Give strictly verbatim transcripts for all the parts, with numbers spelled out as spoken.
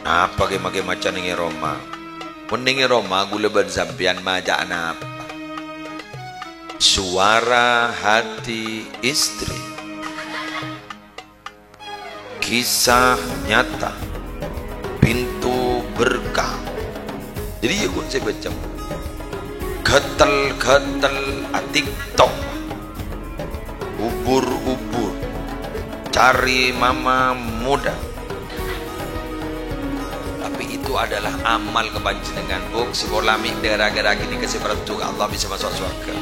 Napa kè-makè maca neng è roma? Mon neng è roma, ghulâ bân sampèyan maca napa? Suara Hati Istri. Kisah nyata. Pintu berkah. Jadi, ya, kun saya baca. Gatel-gatel a-TikTok. Ubur-ubur. Cari mama muda. Tapi itu adalah amal ka panjhennengngan, Bu. Sè pola mè' dhâ-râ ghârâ ghânèka sè parlo ka Allah bisa maso' sowarghâ.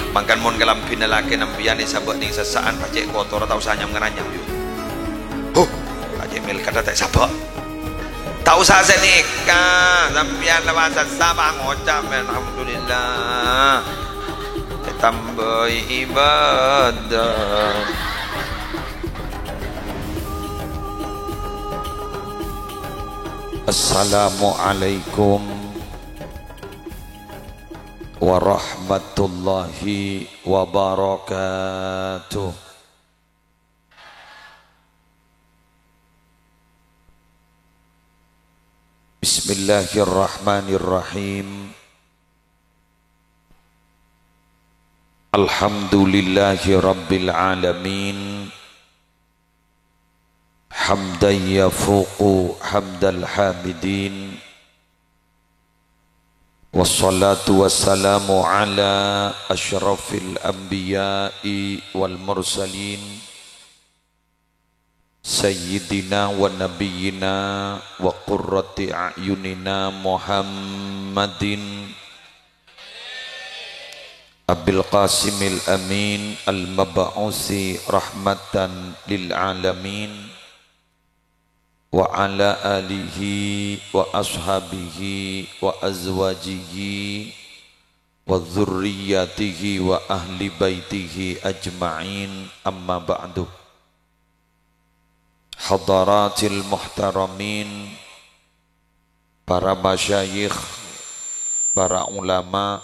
Mangkana mon kalambhina lakè sampèyan èsabâ' neng sessa'an, pajhât kotor, ta' osa nyam-ngaranyam, yu. Huh, pajhât mèlkadhâ ta' èsabâ'. Ta' osa sanèka, sampèyan la pas sessa' pas ngoca', "Alhamdulillah." Ètambâi ibadah. Assalamualaikum warahmatullahi wabarakatuh. Bismillahirrahmanirrahim. Alhamdulillahi rabbil alamin. Hamdan yafuqu hamdal hamidin. Wassalatu wassalamu ala asyrafil anbiya'i wal mursalin. Sayyidina wa nabiyyina wa qurrati a'yunina Muhammadin Abil Qasimil Amin al-mab'usi rahmatan lil alamin, wa ala alihi wa ashabihi wa azwajihi wa dzurriyyatihi wa ahli baitihi ajma'in, amma ba'du. Hadaratil muhtaramin, para masyayikh, para ulama,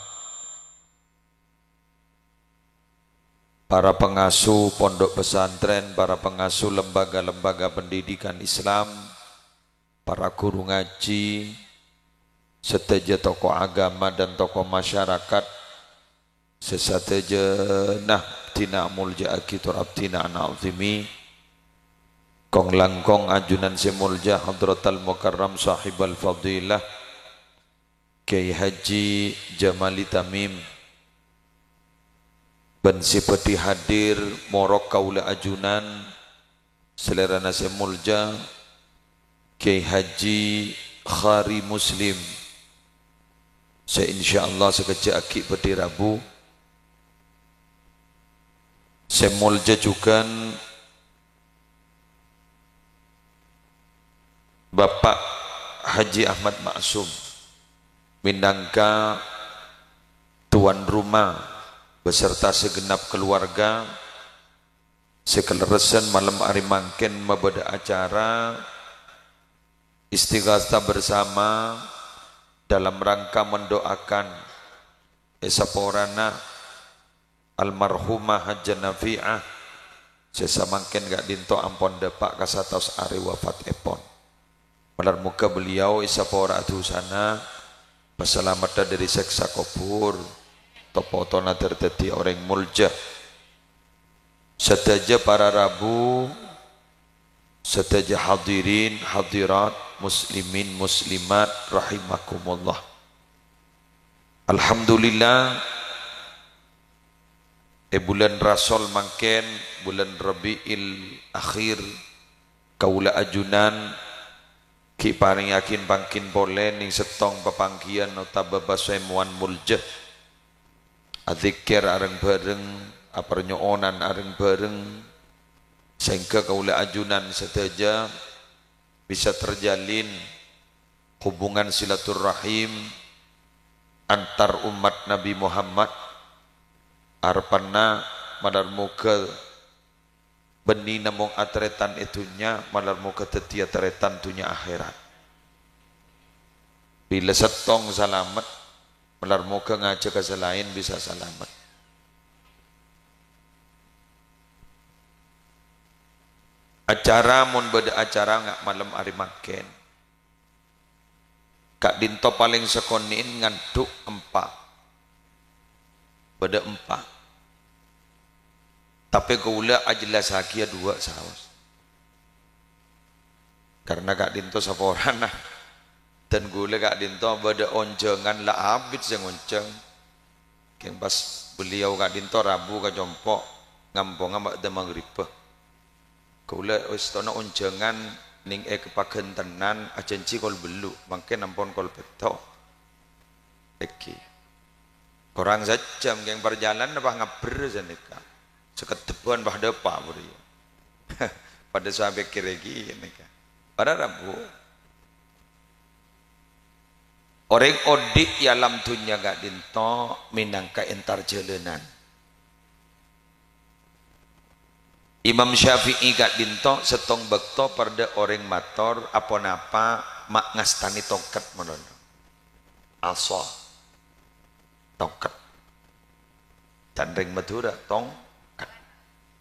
para pengasuh pondok pesantren, para pengasuh lembaga-lembaga pendidikan Islam, para guru ngaji, sadhâjâ tokoh agama dan tokoh masyarakat, sè sadhâjâna abdhina amolja'aghi tor abdhina ana'zimi, kong-langkong ajunan sè molja Hadratal Mukarram Sahibal Fadilah, Kyai Haji Jamali Tamim, bân sè bhâdhi hadir morok kaulâ ajunan, salèrana sè molja Kyai Haji Khari Muslim, sè insyaallah sakejjhâ' aghi' bhâdhi rabu, sè molja jhughân Bapak Haji Ahmad Ma'sum, mènangka tuan rumah beserta segenap keluarga, sè kalerressan malem arè mangkèn mabâdâ acara istighatsah bersama dalam rangka mendoakan èsaporana almarhumah Hajjah Nafi'ah, sè samangkèn ka'dinto ampon dâpa' ka satos arè wafatèpon. Malar moghâ beliau èsapora dhusana, pasalameddhâ dâri sèksa kobhur, to-potona dâr-, dhâddhi orèng molja. Sadhâjâ para rabu, sadhâjâ hadirin hadirat, muslimin muslimat rahimakumullah. Alhamdulillah, è bulân Rasol mangkèn, bulân Rabiul Akhir, kaulâ ajunan ghi' parèngaghi pangghiyân polè neng sèttong papangghiyân otabâ pasamowan molja. Adzikir areng-bhâreng, aparnyo'onan areng-bhâreng, sehingga kaulâ ajunan sadhâjâ bisa terjalin hubungan silaturrahim antar umat Nabi Muhammad. Arebbhâna malar moghâ bânnè namong atarètan è dhunnya, malar moghâ dhâddhiyâ tarètan dhunnya akhèrat. Bilâ sèttong salamet, malar moghâ ngajhâghâ sè laèn bisa salamet. Acara, mon bâdâ acara nga-, malem arè mangkèn. Ka'dinto palèng sakonè'en nganḍhu' empa'. Bâdâ empa'. Tapè kaulâ ajellassaghi dhuwâ' saos. Karna ka'dinto saporana. Dan kaulâ ka'dinto bâdâ onjhângan la abit sè ngonjhâng. Kèng pas beliau ka'dinto rabu ka compo', ngamponga bâdâ maghribbhâ. Kaulâ èstona onjhângan nèng è paghântenan, ajhânjhi kol bâllu', mangkèn ampon kol pètto'. Èngghi. Korang sajjhâm, kèng parjhâlânanna pas ngabbher sanèka. Sakeddhâbbhân pas dâpa' bhâriyâ. Padâ sapèkkèrè ghi nèka. Para rabu. Orèng oḍi' è alam dhunnya ka'dinto mènangka entar jhâlânan. Imam Syafi'i ka'dinto sèttong bâkto paḍâ orèng mator aponapa ma' ngastanè tongket malolo. Asa. Tongket. Can rèng Madhurâ, tongket.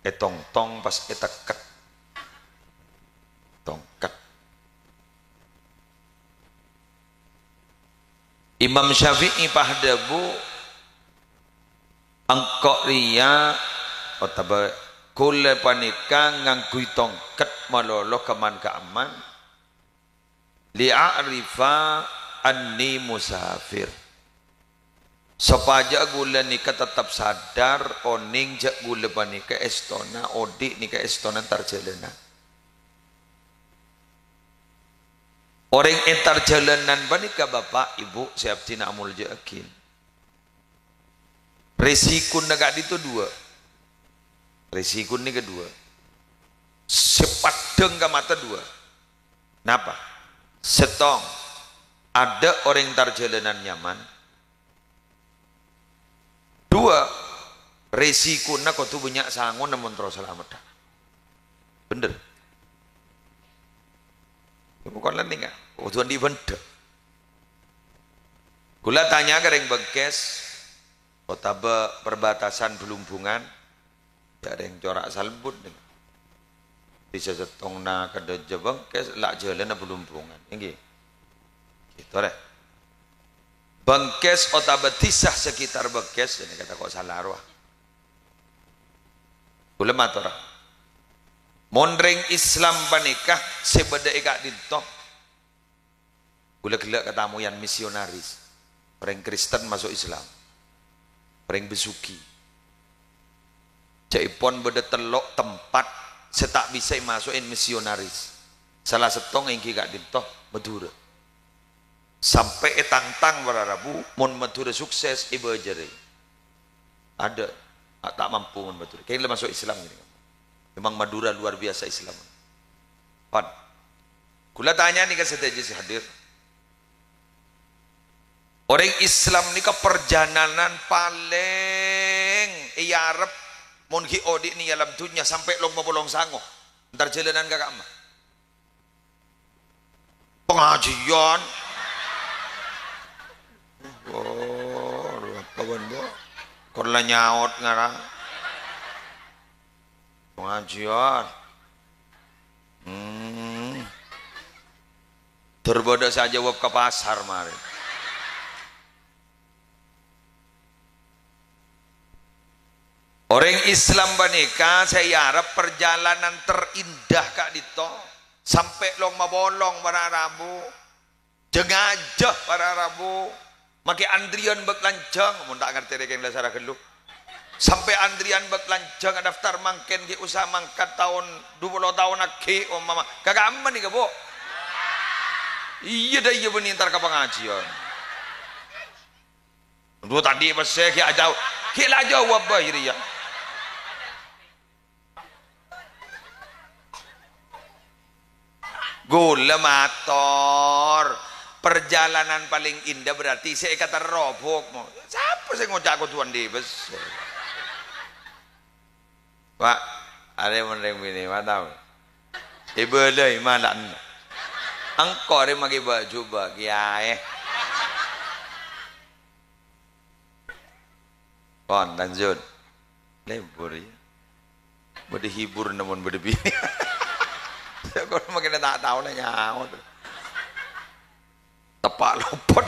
Ètongtong pas ètekket. Tongket. Imam Syafi'i pas adhâbu, "Engko' rèya," otabâ, "kaulâ panèka ngangghuy tongket malolo ka'man-ka'man, li'a'rifa anni musafir." Sopajâ kaulâ nèka tettep sadar, onèng jâ' kaulâ panèka èstona oḍi', nèka èstona entar jhâlânan. Orèng entar jhâlânan panèka, Bapa', Ibu, sè abdhina amoljâ'aghi. Rèsikona ka'dinto dhuwâ'. Rèsikona nèka dhuwâ'. Sè paḍḍhâng ka mata dhuwâ'. Napa? Sèttong, aḍâ' orèng entar jhâlânan nyaman. Dhuwâ', rèsikona kodhu bânnya' sangona mon terro salameddhâ. Bhender. Bukan lending, ah. Kodhu anḍi' bhender. Kaulâ tanya ka rèng Bengkes, otabâ perbatasan Balumbungan, jâ' rèng Corak Salbut nèka. Dhisa sèttongna kadhâjâ Bengkes, la jhâlânna Balumbungan. Èngghi. Gitu, rè. Bengkes otabâ dhisa sekitar Bengkes, ini kata kok salah rowa. Kaulâ mator. Mon rèng Islam panèka sè bâḍâ è ka'dinto, kaulâ ghellâ' katamoyan misionaris. Orèng Kristen maso' Islam. Orèng Besuki. Ca'èpon bâḍâ tello' tempat sè ta' bisa èmaso'è misionaris. Sala sèttong èngghi ka'dinto Madhurâ. Sampè' ètangtang para rabu, mon Madhurâ sukses, èbâjârâ. Aḍâ', a, ta' mampu mon Madhurâ. Kèng la maso' Islam ini. Memang Madura luar biasa Islam. Pan. Kaulâ tanya nèka ka sadhâjâ sè hadir. Orèng Islam nèka parjhâlânan palèng èarep mon ghi' oḍi' nèng alam dhunnya sampè' long mapolong sango. Entar jhâlânan ka ka'emma? Pangajiyân. Oh, apa bân, Bu? Kor la nyaot ngarang. Pangajiyân. Hmm. Dur bâḍâ sè ajâwâb ka pasar marè. Orèng Islam panèka sè èarep parjhâlânan terindah ka'ḍinto, sampè' long mapolong para rabu, jâ-ngajâ para rabu, makè antrèyan bâk lanjhâng, mon ta' ngartè rèkèng la sara ghâllu. Sampè' antrèyan bâk lanjhâng, adaftar mangkèn ghi' osa mangkat taon du polo taon aghi', ompama. Ka ka'emma nèka, Bu? Iyâ, ḍâ' iyâ bânnè entar ka pangajiyân. Ḍu taḍi' pèssè ghi' ajâwâb, ghi' la ajâwâb bhâi rèya. Ghulâ mator, parjhâlânan palèng indah berarti sè èkaterro, Bu'. Sapa sè ngoca' kodhu anḍi' pèssè? Wa', arè mon rèng binè', wa' tao. Èbâlâi mala'en. Engko' arè makè bâjubâ' kèyaè. Pon, lanjut. Lebur, ya. Bâḍâ hibur, namun bâḍâ binè'. Mangkèn ta' tao la nyaot. Teppa' lopot.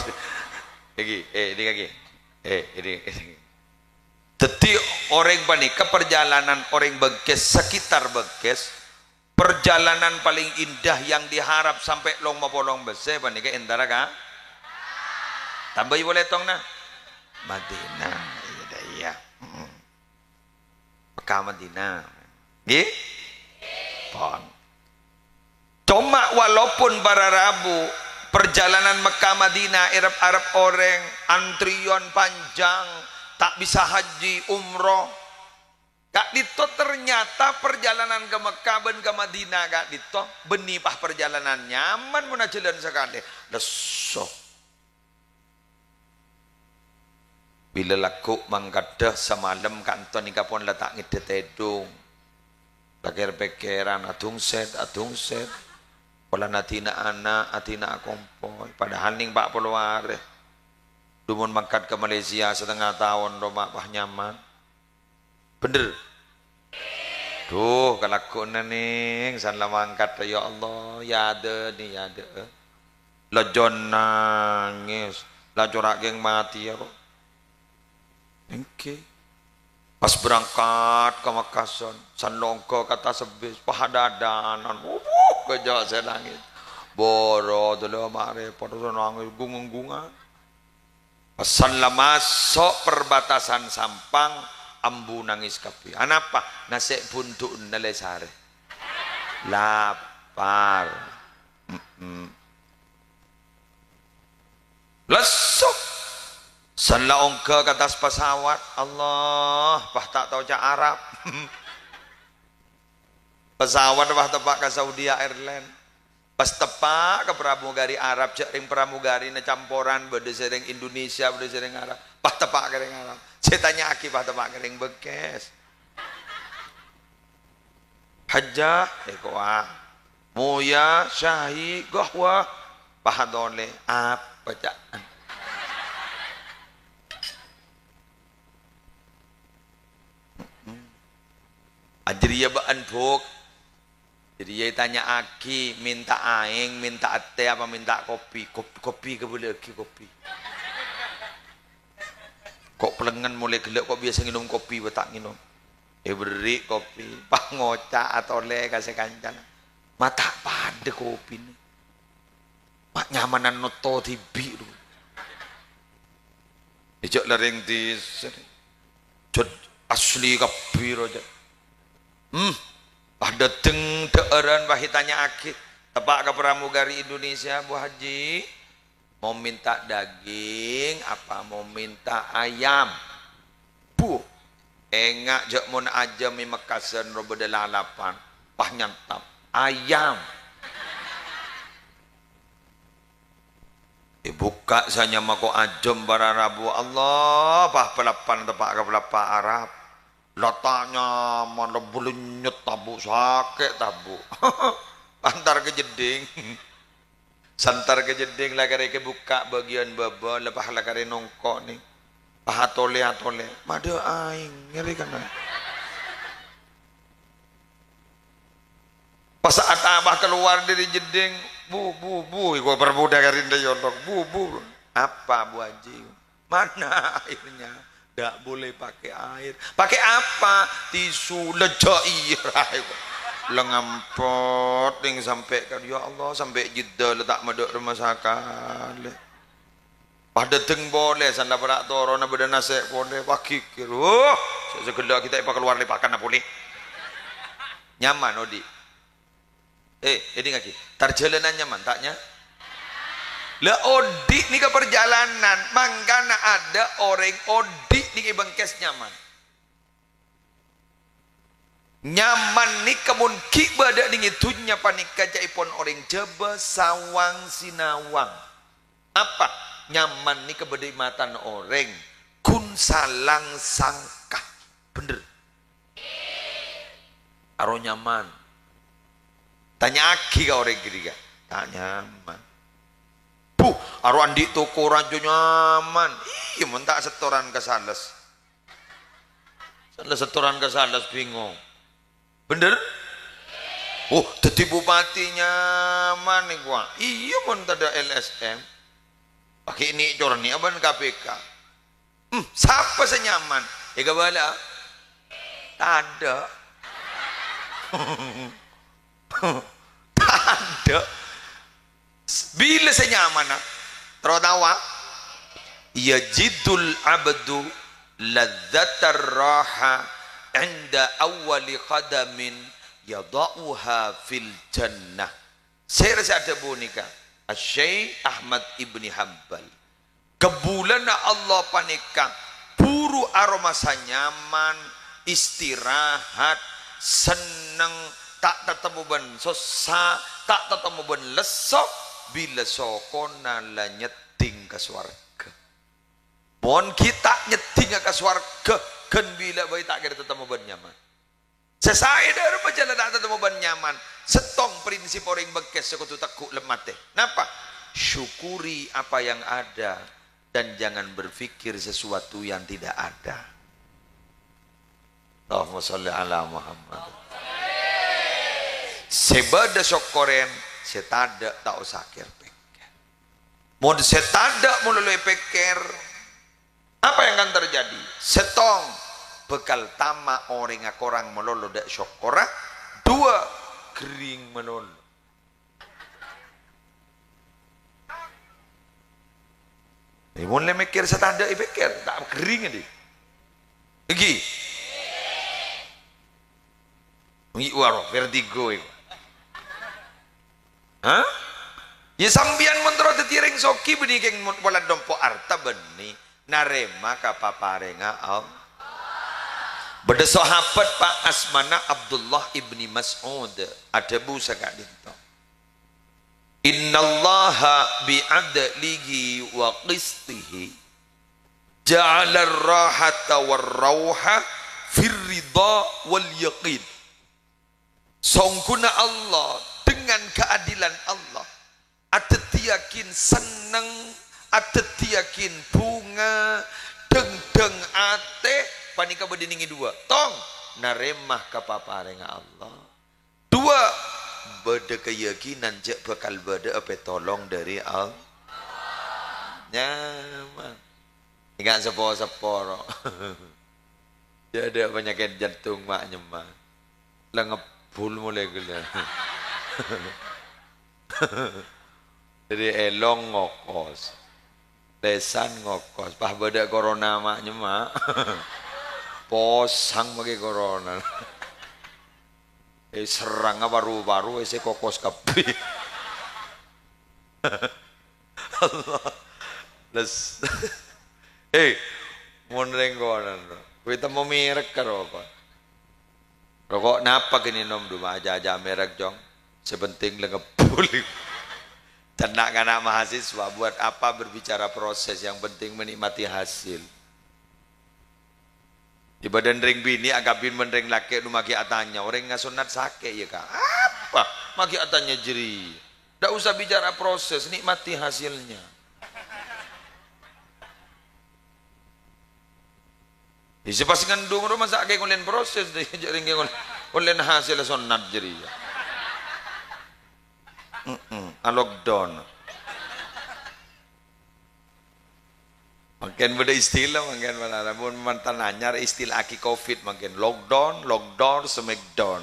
Iki, eh, ini lagi. Eh, ini, ini. Dhâddhi orèng panèka, perjalanan orèng Bengkes, sekitar Bengkes, perjalanan paling indah yang diharap sampè' long mapolong bessè panèka èntara ka tambâi polè tongna Madinah. Iyâ, iyâ. Mm-mm. Mekkah Madinah. Ngghi? Pon. Coma walaupun para rabu, perjalanan Mekkah Madinah, arep-arep orèng, antrian panjang, ta' bisa haji, umroh. Ka'dinto ternyata perjalanan ka Mekkah bân ka Madinah ka'dinto bânnè pas perjalanan nyaman mon ajhâlân sakalè. Lesso. Bilâ lagghu' mangkaddhâ samalem kanto nèka pon la ta' ngèdhâ tèdung. La kèr-pèkkèran, adhungset, adhungset. Polana adina ana', adina akompoy. Padahal nèng pa' polo arè. Dhu mon mangkat ka Malaysia satengnga taon, roma pas nyaman. Bhender? Dhu, kalagghu'na nèng, san la mangkat, ya Allah, yâ adâ nè, yâ adâ. Lajân nangès, la cora' kèng matèya, ro. Èngghi. Pas berangkat ka Mekkah, san, san la ongghâ ka attas bis, pahadadanan, wuh, kejjhâ' sè nangès. Boro, dulu ma' repot, san nangès, gung-ongghungan. Pas san la maso' perbatasan Sampang, ambu nangès kabbhi. Anapa? Nasè' bhundu'na la èsarè. Lapar. Mm-mm. Lesso. San la ongghâ ka attas pesawat. Allah, pas ta' tao ca' Arab. Pesawat pas teppa' ka Saudi Airline. Pas teppa' ka pramugari Arab, jhâ' rèng pramugarina camporan, bâdâ sè rèng Indonesia, bâdâ sè rèng Arab. Pas teppa' ka rèng Arab. Sè ètanya'aghi pas teppa' ka rèng Bengkes. Hajjah, èkowa. Moya, syahi, qahwah. Pas atolè, apa, Ca'? Ajâriyâ bâ'ân, Buk. Jâriyâ ètanya'aghi, mènta aèng, mènta tè, apa mènta kopi? Kop-, kopi kabâlâ'aghi, kopi. Ko' pellengngen molaè ghellâ', ko' biyasa ngènom kopi, bâ ta' ngènom. Èberri' kopi, pas ngoca' atolè ka sè kancana. Ma' ta' padâ kopina. Ma' nyamanan notto dhibi', dhu. È jhâ' la rèng dhisa. Jhât asli kabbhi, ro, jhât. Hmm. Pas dâteng dhâ'ârân, pas ètanya'aghi. Teppa' ka pramugari Indonesia, Bu Haji. Mau minta daging apa mau minta ayam? Bu, enga' jhâ' mon ajâm è Mekkasân ro bâdâ lalapan. Pas nyantap. Ayam. Èbukka' sanyama ko' ajâm para rabu. Allah, pas palappan teppa' ka palappa' Arab. La ta' nyaman, la bâlânnyet tabu', sakè' tabu'. Pas èntar ka jeddhing. San èntar ka jeddhing, la karè èbukka' bâgiyân bâbâ, la pas la karè nongko' nèng. Pas atolè-atolè. Madâ aèng, ngèrè kana. Pas sa'at abâ kalowar dâri jeddhing, "Bu, bu, bu," èkowa perbudhâ karèna yolok, "Bu, bu." "Apa, Bu Haji?" "Mana airnya?" "Ndak boleh pakai air." "Pakai apa?" "Tisu." "Lejjâ' iyâ, ra," èkowa. Lengempet nèng sampè' ka, ya Allah, sampè' Jeddah la ta' madâ' roma sakalè. Pas dâteng polè, san la para' toronna bâdâ nasè' polè, pas ghighir. Wah, sè saghellâ' ghi' ta' èpakalowar lè pakanna polè. Nyaman odi'. Eh, èdingngaghi. Tarjhâlânan nyaman, ta' nya-, la odi' nèka parjhâlânan, mangkana adâ' orèng odi' nèka è Bengkes nyaman. Nyaman nèka mon ghi' bâdâ nèng è dhunnya panèka ca'èpon orèng Jhâbâ sawang sinawang. Apa? Nyaman nèka bâdâ è matana orèng, ghun salang sangka. Bhender. Aro nyaman. Tanya'aghi ka orèng ghânèka. Ta' nyaman. Bu, aro andi' toko rajâ nyaman. Iyâ, mon ta' setoran ka sales. Sales setoran ka sales, bingung. Bhender? Oh, dhâddhi bupati nyaman nèko, ah. Iyâ, mon tadâ' L S M. Paghi' nè' cornè' bân K P K. Hmm, sapa sè nyaman? Èkabâlâ'â? Tadâ'. Tadâ'. Bilâ sè nyamana? Terro taowa? "Yajidul abdu ladzatar raha 'inda awwali qadamin yadha'uha fil jannah." Sèra sè adhâbu nèka Asy-Syaikh Ahmad Ibni Hambal. Kabulâna Allah panèka buru aromasa nyaman, istirahat, senneng, ta' tatemmo bân sossa, ta' tatemmo bân lesso, bilâ sokona la nyeddhing ka sowarghâ. Mon ghi' ta' nyeddhingnga ka sowarghâ, ghân bilâ bhâi ta' kèra tatemmo bân nyaman. Sè saè dâ' remma jhâlân ta' tatemmo bân nyaman. Sèttong prinsip orèng bengkes sè kodhu tegghu' lem matè. Napa? Syukuri apa yang ada dan jangan berpikir sesuatu yang tidak ada. Allahumma shalli ala Muhammad. Sè bâdâ sokkorèn, sè tadâ' ta' osa kèr-pèkkèr. Mon sè tadâ' malolo èpèkkèr, apa yang akan terjadi? Sèttong, bhâkal tama' orèngnga korang malolo dâ' sokkorra. Duwâ', ghering malolo. Eh, mon la mèkkèr sè tadâ' èpèkkèr, ta' ghering andi'. Èngghi. Èngghi, waro, vertigo iku. Hah? Yâ, sampèyan mon terro dhâddhi orèng soghi bânnè kèng mon pola nompo' arta bânnè, narèma ka paparèngnga Allah. Bâdâ sahabat, Pak, asmana Abdullah ibni Mas'ud, adhâbu saka'dinto, "Innallaha bi'adlihi wa qistihi ja'alar rahata war rauha fir ridha wal yaqin." Songghuna Allah, dengan keadilan Allah, adhâddhiyâghin senneng, adhâddhiyâghin bhunga, dhengdheng atè, panèka bâdâ nèng è duwâ'. Tong, narèma ka paparèngnga Allah. Duwâ', bâdâ kayakinan jhâ' bhâkal bâdâ'â pètolong dâri Allah. Nyaman. Èngghi seppo-seppo, ro. Jhâ' adâ' panyakèt jantung ma' nyemma. La ngebbhul molaè ghellâ'. Dâri èlong ngokos. Lèsan ngokos. Pas bâdâ corona ma' nyemma. Posang makè corona. Eh, serranga paru-paru, eh, sè kokos kabbhi. Allah. Les. Eh, mon rèng konan, kowe temmo merek ka roko'. Roko' napa kènè nom, du, ma' aja-aja merek, Cong. Sè penting la ngebbhul. Cè' na'-kana' mahasiswa, buat apa berbicara proses, yang penting menikmati hasil. È bâdân rèng binè' akabin bân rèng lakè' du maghi atanya, "Orèng asonnat sakè', yâ, Ka'?" Apa? Maghi atanya jârèya. Ndak usah bicara proses, nikmati hasilnya. Yâ, sè pas ngandung ro masa' kè ngolèn proses, dâ', jâ' rèng kè ngolèn, ngolèn hasil sonnat jârèya. Mm-mm, a-lockdown. Mangkèn bâdâ istilah, mangkèn, mon mantan anyar istilahaghi covid, mangkèn lockdown, lockdoor, smackdown.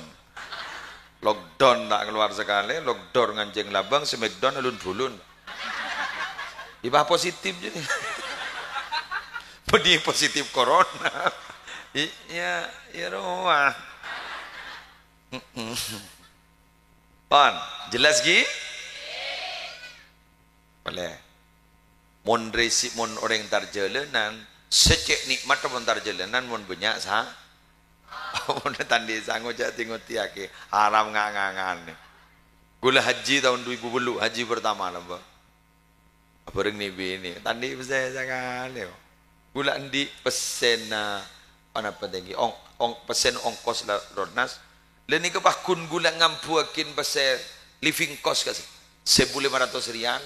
Lockdown ta' kalowar sakalè, lockdoor ngancèng labâng, smackdown alun-bulun. Iyâ, pas positif jadi. Bânnè positif corona. I-, iyâ, iyâ rowa. Mm-mm. Pon, jelas ghi? Polè. Mon rèsi-, mon orèng tar jhâlânan, sè cè' nikmat mon tar jhâlânan, mon bânnya' sa-, mon ta' andi' sango jhâ' tè-ngodiyâghi, haram nga'-ngangan. Ghulâ haji taon du èbu bâllu', haji pertama lambâ'. Abhâreng nè'-binè', ta' andi' pèssè sakalè, kok. Ghulâ andi' pèssèna, ponapa tèngghi, ong-, ong-, pèssèna ongkos la-, lonnas. La nèka paggun ghulâ ngambuwâghin pèssè living cost ka sè, sèbu lèma ratos riyal.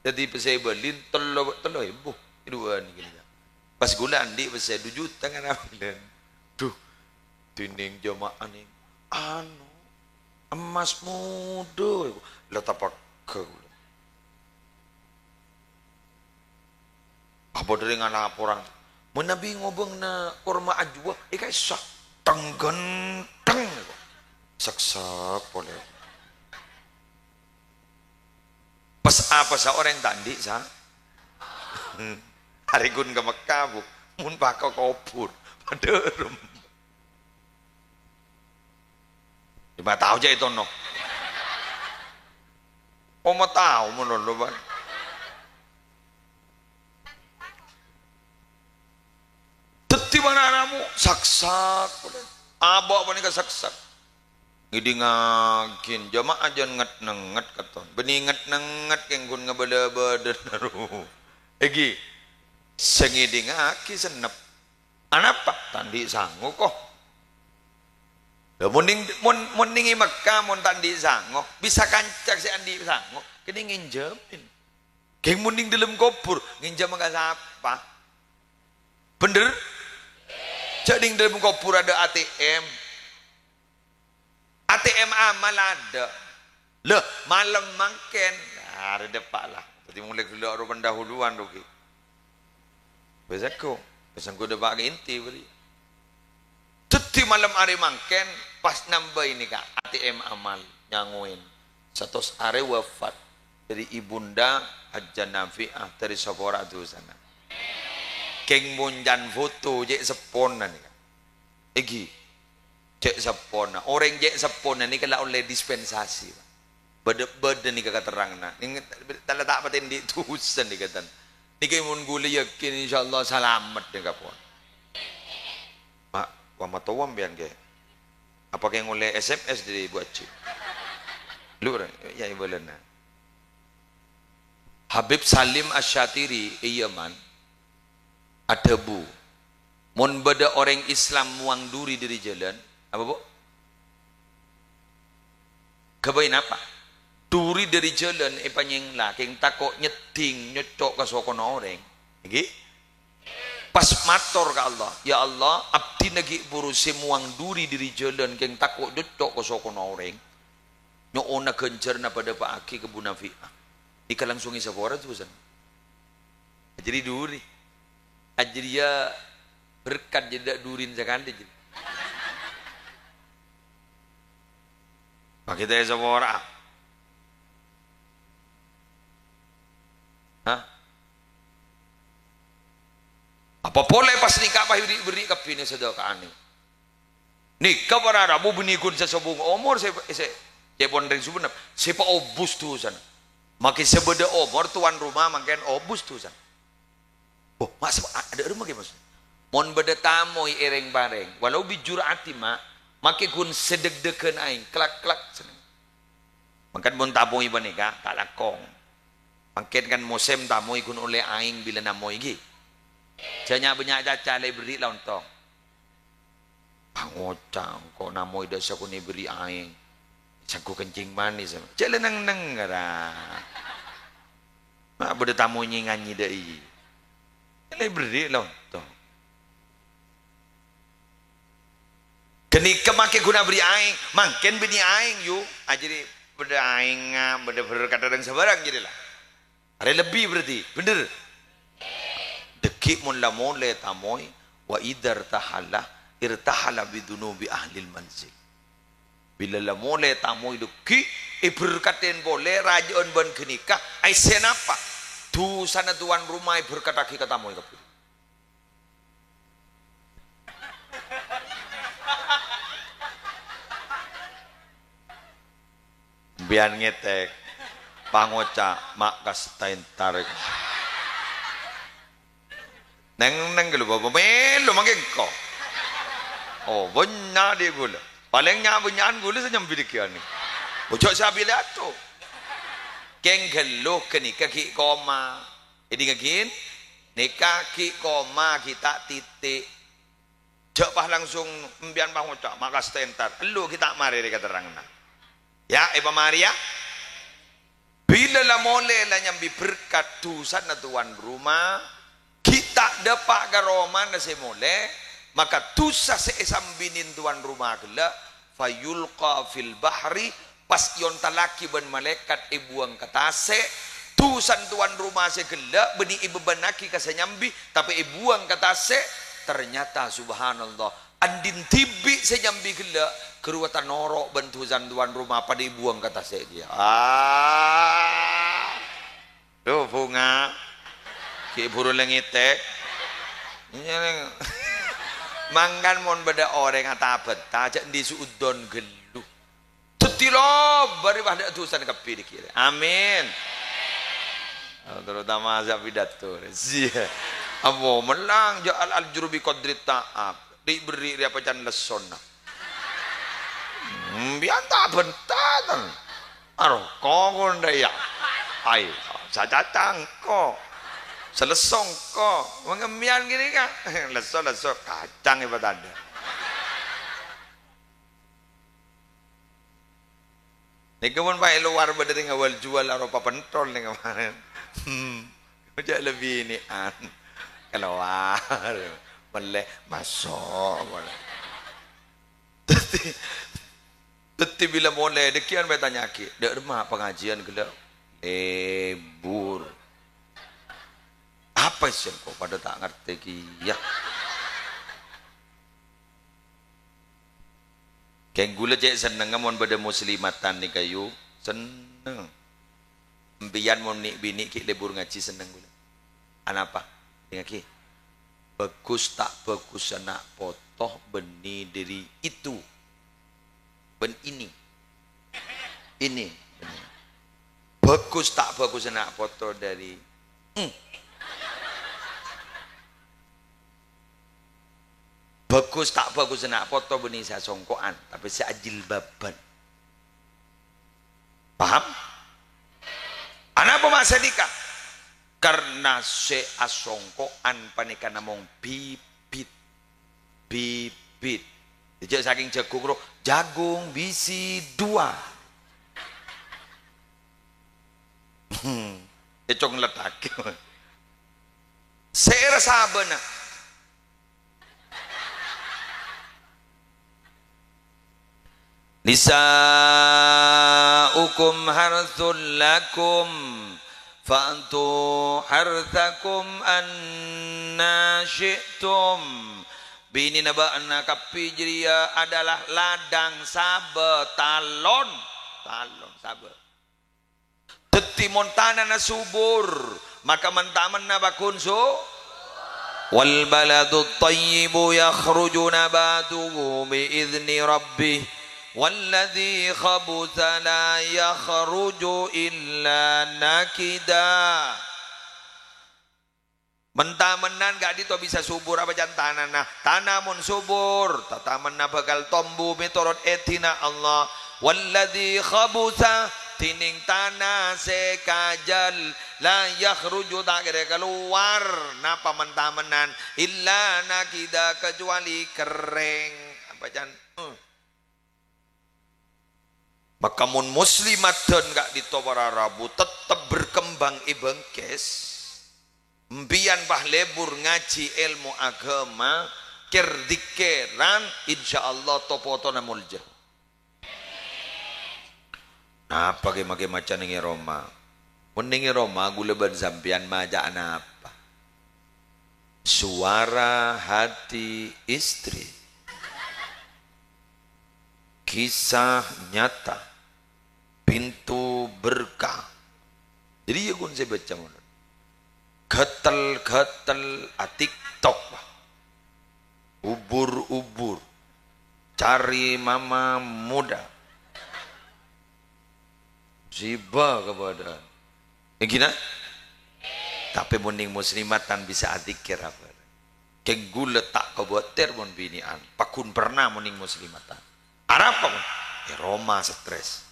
Dâddhi pèssè Bali tello, tello èbu, èduwân nèka. Pas ghulâ andi' pèssè du juta kan abhâlân. Duh, dhinèng jhâma'ah nèng, anu, Emmas muda, la tapegghâ kaulâ. Apa dhâri ngalaporan, manabi ngobângna korma ajwa, èkaèssa, teng-ghenteng. Seksek polè. Pas-apasa orèng ta' andi' sa-, arè ghun ka Mekka, Bu. Mon paka kobhur. Padâ rem. Lima taon jâ' ètono. Oma taon malolo, Pak. Dhâddhi bân ana'na saksèk. Abâ' panèka saksèk. Ngèdingngaghi, jamaah jân nget-nengnget katon. Bânnè nget-nengnget kèng ghun ngabâlâ bâdâna ro. Èngghi, sè ngèdingngaghi sennep. Anapa? Ta' andi' sango, ko. Lha, mon nèng, mon, mon nèng è Mekka, mon ta' andi' sango, bisa kanca sè andi' sango, kènè ngènjhâmin. Kèng mon nèng dâlem kobhur, ngènjhâma ka sapa? Bhender? Jhâ' nèng dâlem kobhur adâ' A T M. A T M amal adâ'. Lho, malem mangkèn. Nah, arè dâpa' la. Dhâddhi molaè ghellâ' ro pendahuluan, rugi. Bâsengko, bâsengko dâpa' ka inti bâri. Dhâddhi malem arè mangkèn, pas nambâi nèka A T M amal, nyangowèn. Satos arè wafat dâri Ibunda Hajjah Nafi'ah, dâri sapora dhusana. Kèng moncan foto, cè' seppona nèka. Èngghi. Cè' seppona. Orèng cè' seppona nèka la ollè dispensasi, Pak. Bâdâ, bâdâ nèka katerranganna. Nèng tala ta' patè andi' dhusa nèka, tan. Nèka mon ghulâ yakin, insyaallah salamet nèka pon. Mak, wa matowa mbiyan, Kè. Apa kèng ollè S M S dâri Bu Haji? Lu, ya, ibâlâna. Habib Salim Asy-Syatiri, iyâ, man. Adhâbu, "Mon bâdâ orèng Islam mowang duri dâri jhâlân," apa, Bu? Ghâbây napa? Duri dâri jhâlân èpanyèngla, kèng tako' nyeddhing nyocco' ka sokona orèng. Èngghi? Pas mator ka Allah, "Ya Allah, abdhina ghi' buru sè mowang duri dâri jhâlân, kèng tako' nyocco' ka sokona orèng." Nyo'ona ghânjhârânna padâpa'aghi ka Bu Nafi'ah. Nèka langsung èsapora dhusana. Ajâriyâ duri. Ajâriyâ berkat jâriyâ dâ' durin sakalè jâriyâ. Makè ta' èsapora. Hah? Apa polè pas nèka pas berri'-berri' kabbhi nè sadhâka'an nè. Nèka para rabu bânnè ghun sè sobung omor sè, sè, cèpon rèng Sumenep, sè paobus dhusana. Makè sè bâdâ omor towan roma mangkèn obus dhusana. Oh, mas, a-, adâ' roma kè, Mas? Mon bâdâ tamoy è rèng-parèng, walau bijur ati, ma', makè ghun sè deg-degan aèng, klak-klak, senneng. Mangkèn mon tamoy panèka, ta' langkong. Mangkèn kan mosèm tamoy ghun ollè aèng bilâ namoy, ghi. Jâ nya-, bânnya' caca lè berri' la ontong. Pangoca', engko' namoy dâ' sakonè' berri' aèng. Sengko' kencing manis. Jâ' lè neng-neng, ra. Ma' bâdâ tamoy nyi-nganyi dâ' iyâ. Lè berri' la ontong. Ghânèka makè ghun aberri' aèng, mangkèn bânnè aèng, yu. Ajâriyâ bâdâ aèngnga, bâdâ berkat dâ' rèng sabârâng jâriyâ la. Arè lebbi berarti, bhender? Dâgghi' mon la molè tamoy, wa idzartahala, irtahala bidzunubi ahlil manzil. Bilâ la molè tamoy dâgghi', èberkadhi polè rajâ'ân bân ghânèka, aèssèna apa? Dhusana towan roma èberkadhâghi ka tamoy kabbhi. Sampèyan ngètèk, pangoca', "Ma' kasta entar." Neng-neng ghâllu bapa mèlo mangkèn ko. Oh, bânnya' dhi' ghulâ. Palèng nya'-bânnya'an ghulâ sè nyambi dhâggi'ân. Ojo' sè abilâ ato. Kèng ghâllu ghânèka ghi' koma. Èdingngaghin, nèka ghi' koma, ghi' ta' titik. Jhâ' pas langsung empèyan pangoca', "Ma' kasta entar." Ellu ghi' ta' marè rè katerranganna. Ya, èpamarè, ya. Bilâ la molè la nyambi berkat dhusana towan roma, ghi' ta' dâpa' ka romana sè molè, maka dhusa sè èsambinè towan roma ghellâ', Fayulqa fil bahri, pas èontallaghi bân malaèkat èbuwâng ka tasè'. Dhusan towan roma sè ghellâ' bânnè èbebânnaghi ka sè nyambi, tapè èbuwâng ka tasè'. Ternyata, subhanallah, andi'na dhibi' sè nyambi ghellâ', ghâruwa ta' noro' bân dhusan towan roma padâ èbuwâng ka tasè' kèya. Ah! Dhu, bhunga. Ghi' bhuru la ngètèk. Mangkana mon bâdâ orèng ata-bânta, jhâ' andi' su'udzon ghâllu. Dhâddhi lobâr, pas dâ' dhusana kabbhi dhâggi'. Amin. Terutama sè pidato. Siya. Apa mellang jhâ' al-ajru bi qadri ta'ab. Ri'-berri' rèya pacan lessona. Hmm, bi' anta-bânta, tan. Aro, ko kon rèya. Ai, sacacang ko. Selesso ko. Mangkèn ghânèka. Lesso, lesso. Kacang èpatandhâ. Nèka mon paè lowar bâdâ rèng awal jual aro papenthol nèng kemarin. Hmm. Jhâ' la binè'an. Kalowar. Mellè, maso'. Dhâddhi, dhâddhi bilâ molè, dhâggi'ân bhâi tanya'aghi, "Dâ' remma pangajiân ghellâ'?" "Lebur." Apa sè engko' padâ ta' ngartè kèya? Kèng ghulâ cè' sennengnga mon bâdâ muslimatan nèka, yu, senneng. Empèyan mon nè'-binè' ghi' lebur ngajhi, senneng ghulâ. Anapa? Dingngaghi. Bhâghus ta' bhâghussa na' poto bânnè dâri itu. Bân ini. Ini. Bhâghus ta' bhâghussa na' poto dâri, hmm. Bhâghus ta' bhâghussa na' poto bânnè sè asongko'an, tapè sè ajilbâbhân. Paham? Anapa ma' sanèka? Karna sè asongko'an panèka namong bibit. Bibit. Jhâ' sakèng jhâghung ro, jhâghung bisi dua. Hmm. Èconglettaghi. Sèra sabâna. Nisa'ukum hartsul lakum, fa'tu hartsakum anna syi'tum. Binèna bâ'na kabbhi jârèya adalah ladhâng sabâ, talon. Talon sabâ. Dhâddhi, mon tanana subur, maka men-tamenna paggun su-, "Wal baladut thayyibu yakhruju nabatuhu bi idzni rabbih, walladzi khabutsa la yakhruju illa nakida." Men-tamennan ka'dinto bisa subur apa can tanana. Tana mon subur, tatamenna bhâkal tombu mètorot èdina Allah. Walladzi khabutsa, dhinèng tana sè kajâl, la yakhruju, ta' kèra kalowar, napa men-tamennan, illa nakida, kacuali kerrèng. Apa can? Hmm. Maka mon muslimat dân ka'dinto para rabu tettep berkembang è bângkès, empèyan pas lebur ngajhi èlmo aghâma, kèr-dhikèran, insyaallah to-potona molja. Napa kè-makè maca nèng è roma? Mon nèng è roma, ghulâ bân sampèyan maca'a napa? Suara hati istri. Kisah nyata. Pintu berkah. Jadi, iyâ ghun sè bâca ngono. Ghâtel-ghâtel a-TikTok, Pak. Ubur-ubur. Cari mama muda. Sibâ kabâdâ'ân. Èngghi, na? Tapè mon nèng muslimatan bisa adzikir apa? Kèng ghulâ ta' kobâtèr mon binè'an. Paggun perna mon nèng muslimatan. Arapa, mon? È roma stres.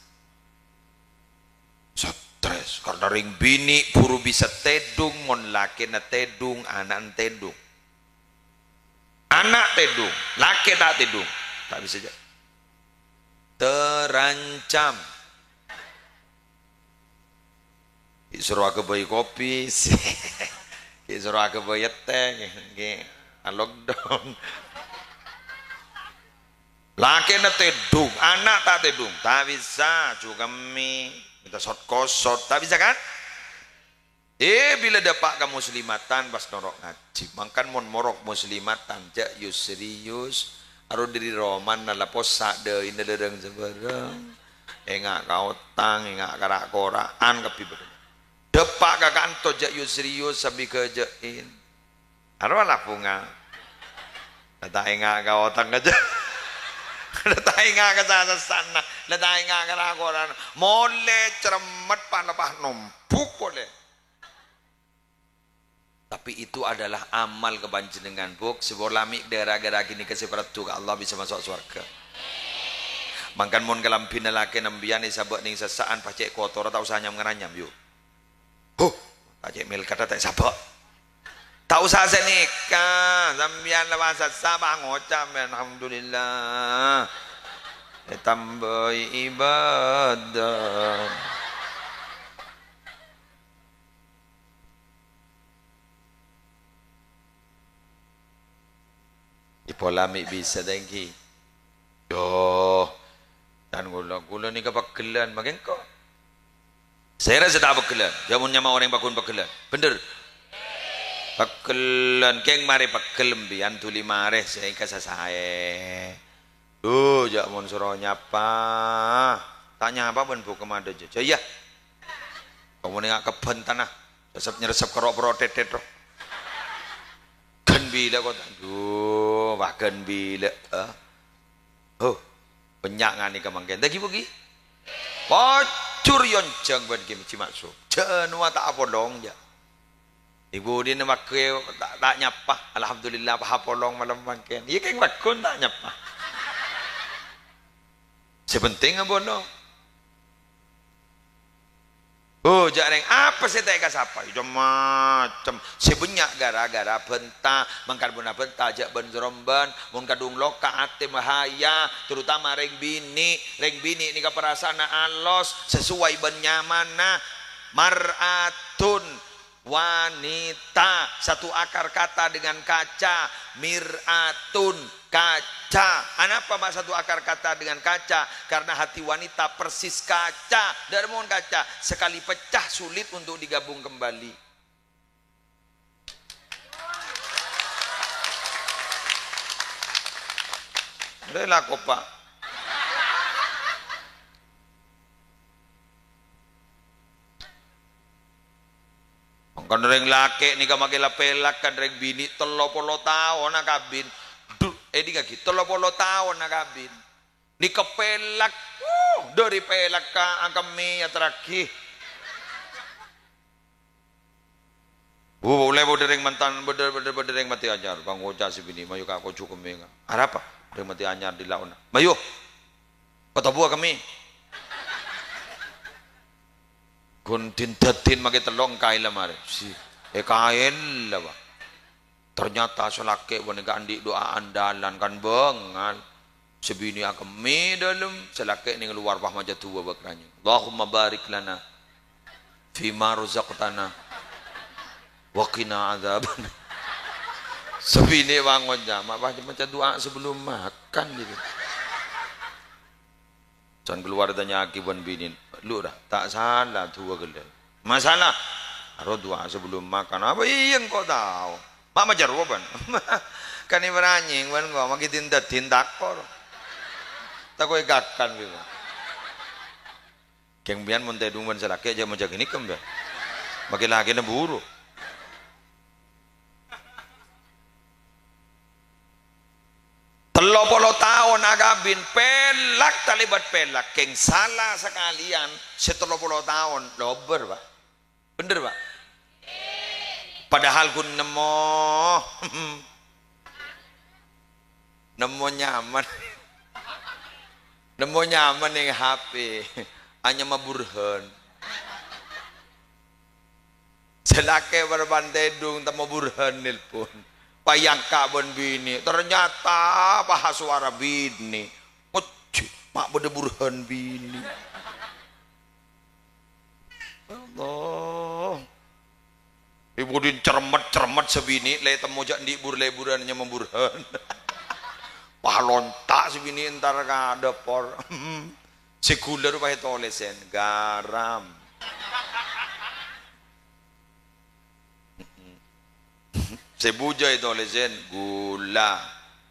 Stres. Karna rèng binè' buru bisa tèdung, mon lakèna tèdung, ana'na tèdung. Ana' tèdung, lakè ta' tèdung. Ta' bisa jâ-, terancam. Èsoro aghâbây kopi, èsoro aghâbây ètè, ngghi, a-lockdown. Lakèna tèdung, ana' ta' tèdung, ta' bisa, jhu kemmè, mènta sot-kosot, ta' bisa kan? Eh, bilâ dâpa' ka muslimatan pas noro' ngajhi. Mangkana mon morok muslimatan, jhâ' yus-serius, aro dhâri romana la possa' dhâina lèrèng sabârâng. Enga' ka otang, enga' ka ra'-kora'an, kabbhi bâdâ. Dâpa' ka kanto jhâ' yus-serius sambi ghâjâ'in. Aro la bhunga. La ta' enga' ka otang kajâ. La ta' enga' ka sasessana. La ta' enga' ka ra'-kora'an. Molè ceremmet pas-lepas nombhuk polè. Tapi itu adalah amal ka panjhennengngan, Bu'. Sè pola mè' ghârâ-ghârâ ghânèka sè parlo ka Allah bisa maso' sowarghâ. Mangkana mon kalambhina lakèna sampèyan èsabâ' neng sessa'an pas cè' kotor, ta' osa nyam-ngaranyam, yu. Huh, ta' cè' mèlkatta ta' èsabâ'. Ta' osa sanèka, sampèyan la pas sassa pas ngoca', "Alhamdulillah, ètambâi ibadah." Èpola mè' bisa ta' ènggi. Yo, can kaulâ, kaulâ nèka pegghellân, mangkèn ko'. Sèra sè ta' pegghellân, jhâ' mon nyama orèng pagghun pegghellân. Bhender? Pegghellân, kèng marè pegghel sampèyan dhuli marè sè èngka sasaè. Duh, jhâ' mon soro nyapa. Ta' nyapa bân buka madâ jâ. Jâ, iyâ. Kamu nènga' kebbhân tana. Resep-nyeresep karo poro tetet, ro. Ghân bilâ kok ta'. Duh, wah ghân bilâ, eh. Huh, bânnya' nganèka mangkèn. Dâggi' bugi. Pojhur yonjhâng bân Kè Haji Maksum. Jhâ' nowa ta' apolong, jâ. Ibu dina makkè ta', ta' nyapa. Alhamdulillah, pas apolong malem mangkèn. Iyâ, kèng pagghun ta' nyapa. Sè penting ampon, no. Oh, jâ' rèng apa sè ta' èkasapa? Iyâ, macem. Sè bânnya' ghârâ-ghârâ bhânta. Mangkana bân bhânta jâ' bân-sarombân. Mon kadhung loka atè bahaya, terutama rèng binè'. Rèng binè' nèka parasaanna alos, sesuai bân nyamanna. Mar'atun, wanita, satu akar kata dengan kaca, mir'atun, kaca. Anapa ma' satu akar kata dengan kaca? Karena hati wanita persis kaca. Dâ' remma kaca, sekali pecah sulit untuk digabung kembali. Rela kopa. Mangkana rèng lakè' nèka makkè la pèlak kan rèng binè' tello polo taon akabin. Dhu, èdingngaghi, tello polo taon akabin. Nèka pèlak, wuh, dâri pèlak ka akemmè aterraghi. Bu, polè bâdâ rèng mantan, bâdâ, bâdâ, bâdâ rèng matè anyar. Bang ngoca' sè binè', mayu ka kocu kemmè, ka. Arapa? Rèng matè anyar dhi' laona. Mayu. Kotobuwâ kemmè. Ghun din-dâdin makkè tello' engkaè la marè. Si, èkaè la, Pak. Ternyata sè lakè' panèka andi' du'a andalan, kan bângal. Sè binè' akemmè dâlem, sè lakè' nèng lowar pas maca du'a bâk ranyèng. Allahumma barik lana fima razaqtana wa qina adzabannar. Sè binè' pas ngoca', ma' pas maca du'a sebelum makan, gitu. Can kalowar ètanya'aghi bân binèna, "Lu, ra, ta' sala du'a ghellâ'?" "Ma' sala?" "Aro du'a sebelum makan." "Apa iyâ engko' tao?" "Ma' maca rowa bân." "Kan èparanyèng bân engko', makkè din-dâdin tako'." Tako' èkakan, gitu. Kèng sampèyan mon tèdung bân sè lakè', jhâ' maca ghânèka, sampèyan. Makkè lakèna buru. Tello polo taon akabin, pèlak talèbât pèlak, kèng sala sakalèyan sè tello polo taon, lobâr, Pak. Bhender, Pak? Padahal ghun nemmo. Nemmo nyaman. Nemmo nyaman neng H P. Anyama Burhan. Sè lakè' bârâmpan tèdung, temmo Burhan nelpon. Pas èangka' bân binè', ternyata pas sowara binè'. Ngejjhi, ma' bâdâ Burhan binè'. Allah. È budina cermet-cermet sè binè', la ètemmo jhâ' andi' bur-lèburân nyama Burhan. Pas lonta' sè binè' entar ka dâpor. Sè ghulâ rowa pas ètolèsèn, garam. Sè bujâ ètolèsèn, ghulâ.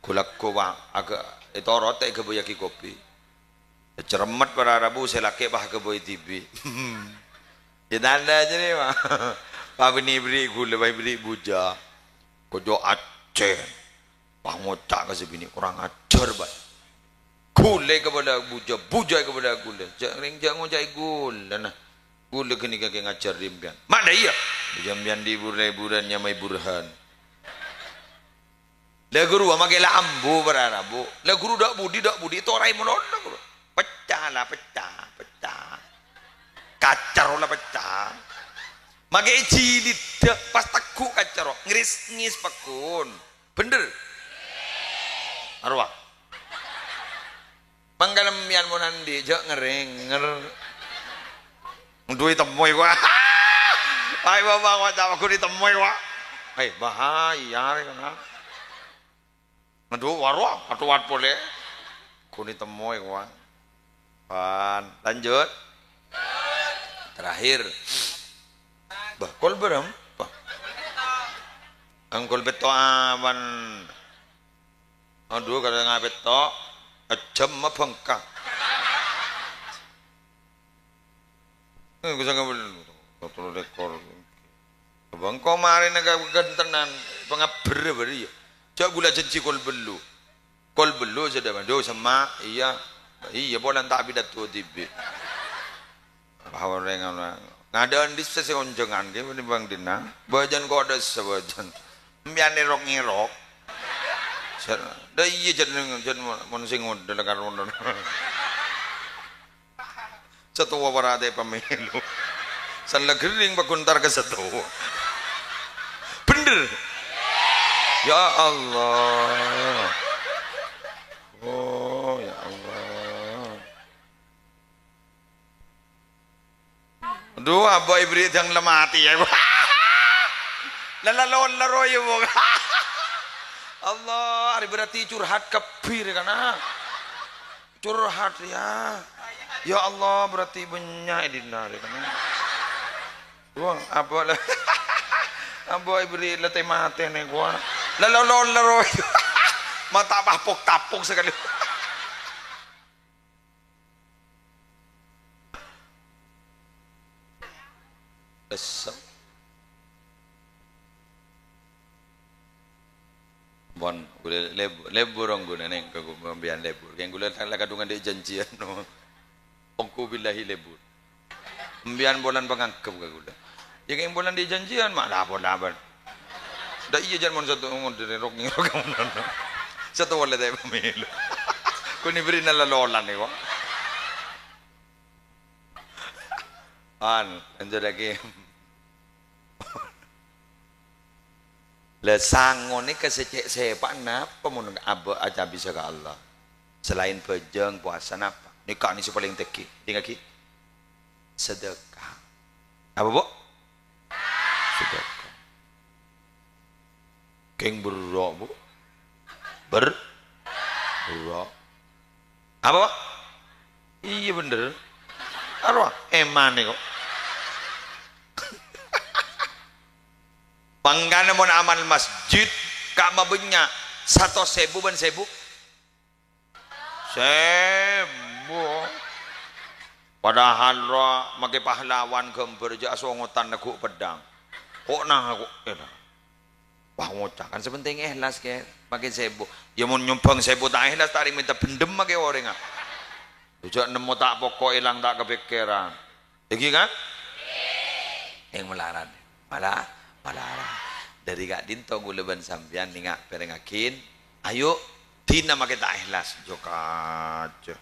Ghulâ kowa, aga-, ètorote èghâbâyyâghi kopi. Ceremmet para rabu sè lakè' pas èghâbây dhibi'. Ya tandhâ jârèya, Pak. Pas binè' èberri' ghulâ, pas èberri' bujâ. Kojjhâ' accèn. Pas ngoca' ka sè binè', "Kurang ajar, Pak." Ghulâ èkabâlâ bujâ, bujâ èkabâlâ ghulâ. Jhâ' rèng jhâ' ngoca'è ghulâ, nah. Ghulâ ghânèka kè ngajhâr sampèyan. Ma' dâ' iyâ. Sampèyan dhibur-dhiburân nyamaè Burhan. La ghuru, makè la ambu para rabu. La ghuru dâ' budi, dâ' budi, toraè malolo, ghuru. Pecca la, pecca, pecca. Kaca rowa la pecca. Makè èjilidhâ, pas tegghu' kaca rowa. Ngris-ngis pagghun. Bhender? Arowa. Mangkana sampèyan mon andi', jhâ' ngèrèngèr. Ndu ètemmoè, kowa. Ayo, Bapak, kowa ca'na ghun ètemmoè, kowa. Eh, bahaya, rè, kana. Ndu, waro, atuwat polè. Ghun ètemmoè, kowa. Pan, lanjut. Terakhir. Bah, kol bârâmpa? Engkol pètto' awan. Adhu, kala ngapèt to', ejjhâm mabengka. Eh, bisa ngambil satu lekor. Bengko marèna ka gantenan, pangabber bâri' ya. Jhâ' ghulâ janji kol bellu. Kol bellu sè dâ', "Duh, semma', iyâ." Iyâ, polana ta' pidato dhibi'. Wah, orèng ana. Ngadâ'ân dhisa sè onjhângan ghi, bânnè bâng dinna. Bâjân kodhâ sè bâjân. Empèyan nèrok-ngèrok. Sa-, dâ' iyâ jhân, jhân mon, mon sè ngodâ la karonan. Satowa parate pamèlo. San la ghering paghun entar ka satowa. Bhender. Ya Allah. Oh, ya Allah. Adhu, abâ' èberri' dhâng la matè, ya. La, la, lo, la, ro, ya, Bu. Allah, arè berarti curhat kabbhi, rè, kana. Curhat, ya. Ya Allah, berarti bânnya' è dinna', rè, kana. Wah, abâ' la, abâ' èberri' la tè-matè, nè, kowa. La, lo, lo, la, ro, ya. Ma' ta' papok-tapok sakalè. Pessem. Pon, ghulâ leb-, lebur ongghu neng ka gu-, sampèyan lebur. Kèng ghulâ la, la kadhungan dâ' janjiyân, no. Ongghu billahi lebur. Sampèyan polana panganggep ka ghulâ. Ya, kèng polana dâ' janjiyân, ma' lapor-lapor. Dâ' iyâ, jhân mon sèttong ngodâ rok-ngèrok. Sèttong polè ta' pamèlo. Ghun èberri'na la-, lolan nèko. An, lanjutake. La sango nèka sè cè' sèpa'na apa mon abâ' acabisa ka Allah? Salaèn bhâjâng, powasa, napa? Nèka nè sè palèng tèngghi. Dingngaghi. Sedekah. Apa, Bu? Sedekah. Kèng berro', Bu. Ber-, berro'. Apa, Pak? Iyâ, bhender. Arowa, èman nèko. Mangkana mon amal masjid, ka'ma bânnya', satos èbu bân sèbu. Sèbu. Padahal rowa makè pahlawan ghâmbhâr jhâ' asongotan neggu' peddhâng. Kok nah kok, eh, nah. Wah, ngoca' kan sè pentèng èhlas, kè. Makè sèbu. Ya, mon nyombhâng sèbu ta' èhlas, ta' rèng mènta bhendhem makè orèngnga. Jhâ' nemmo ta' poko' èlang ta' kapèkkèran. Èngghi, kan? Èng malarat. Mala-, malarat. Dâri ka'dinto ghulâ bân sampèyan nènga' pèrèngngaghin. Ayo, dina makè ta' èhlas. Jhâ' kajâ.